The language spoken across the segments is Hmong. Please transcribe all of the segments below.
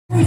Ib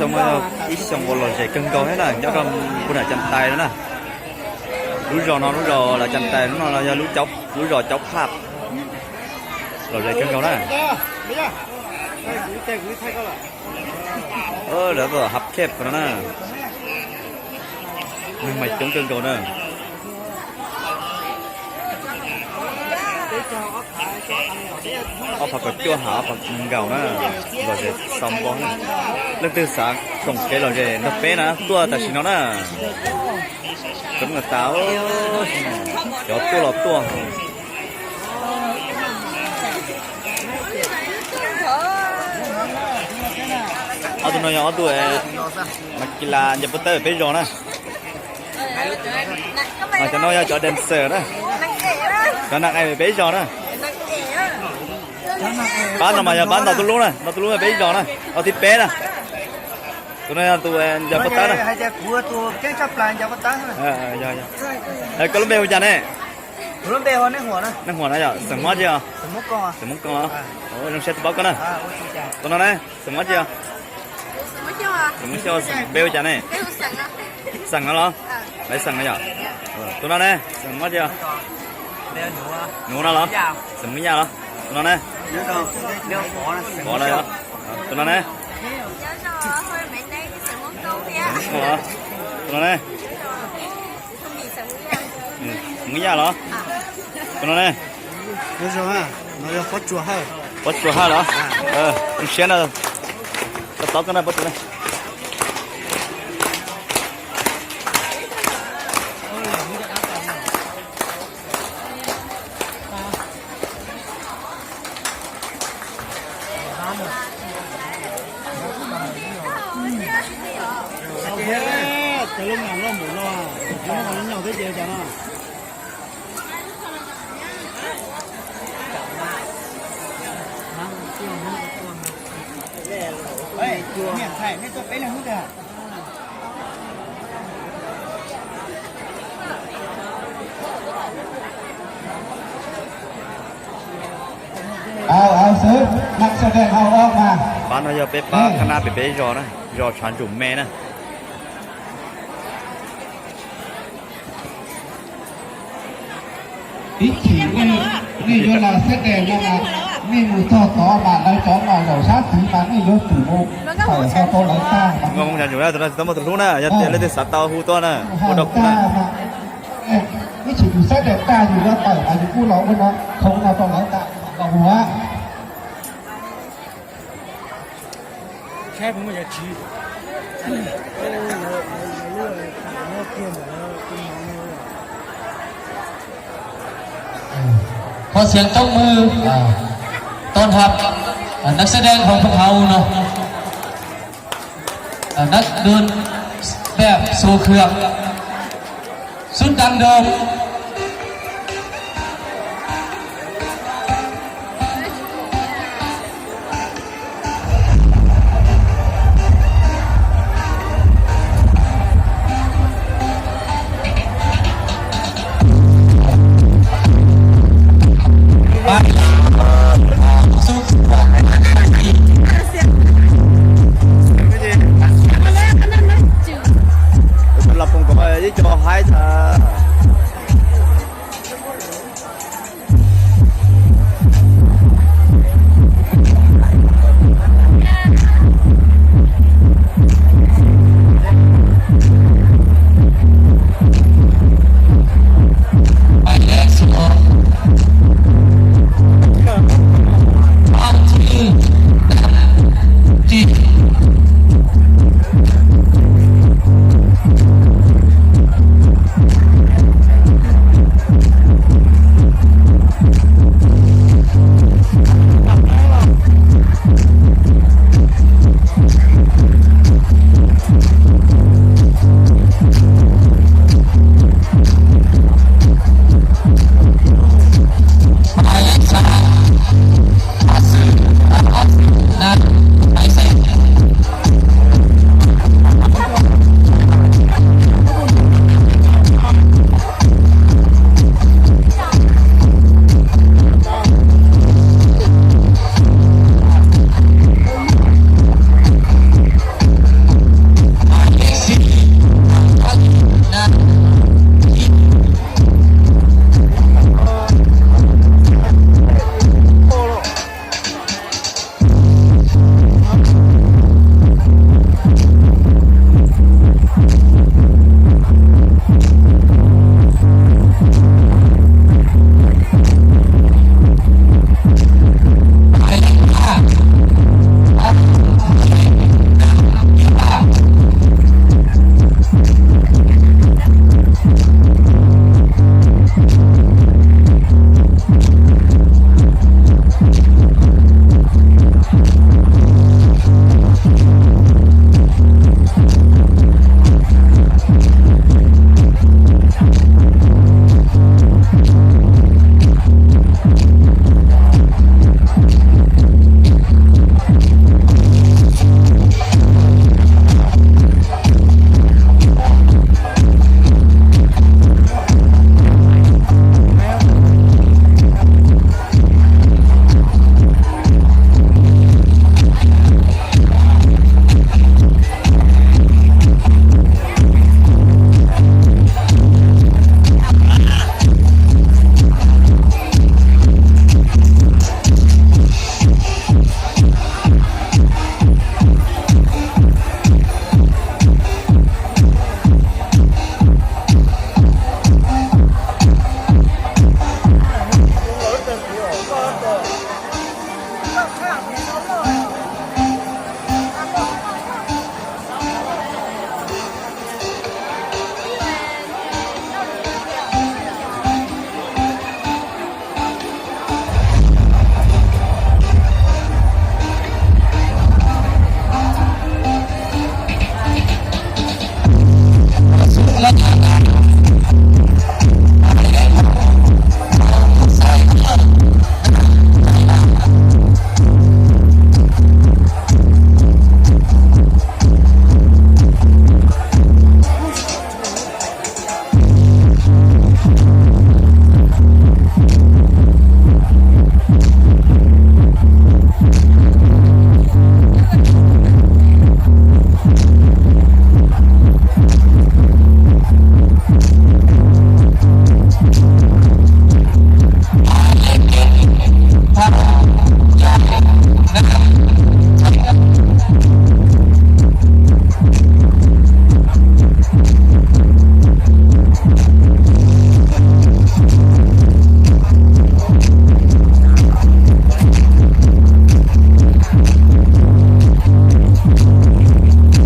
xyoo, ib xyoo uas lom zem kawg nkaus thiab na, nyob rau puag nram Cam Tais no na. Lub zos no lub zos lawv Cam Tais, lub no yog lub zos Caub Phaj. Lom zem kawg nkaus na. Lawv hab kheb no na. Neeg mas coob kawg nkaus na. Ob phav kaum cuaj hab ob phav kaum nkaus na. Lom zem xaus npo na. Leej twg xav koom kev lom zem nrog peb na tuaj tam sim no na. Cov no tas, cov tuaj los tuaj. Ob tug no yog ob tug mas kis las ncaws puab tawb peb zos na. Cov no yog cov dancer na. Cov nas qe peb zos na. Pab no mas yog pab ntau tus hlub na, ntau tus hlub peb zos na, ob thib peb na. Tus no yog tus ncaws puab tawb na. Koj lub npe hu cas ne? Nej huam na yom, xeem Hmoob tsi os? Xeem Hmoob Koob os. Zoo siab tau paub koj na. Tus no ne, xeem Hmoob tsi os? Xeem Hmoob Xyooj, npe hu cas ne? Xeem no los? Lawv xeem no yom. Tus no ne, xeem Hmoob tsi os? Nuv no los? Xeem Hmoob Yaj los? Tus no ne? Pov no yom. Tus no ne? Xeem Hmoob Koob los? Tus no ne? Xeem Hmoob Yaj los? Tus no ne? Pob Tsuas Hawj los? Zoo siab na. Tau paub koj na Pob Tsuas na. Pab no yog peb pab qhab nab pem peb zos na, zos Tshav Ntsum Me na. Ib chim nej yuav los xab des no mas Nej mus txog tod mas lawv cov no zaum sab tid mas nej yuav tsum mus tawm hlo rau lawv tag. Tus no muaj tus hlub na, yog tias leej twg xav tau hu tuaj na, ua rau kuv na. Ib tsis yus saib daim tag yus yuav tawm mas yus kuj los ua no, khoov no rau lawv tag los ua. Kho xiav toob mws, tos hab, nab xab dees hauv phooj hauv no, nab dun peb xu khwm, xub dab doo.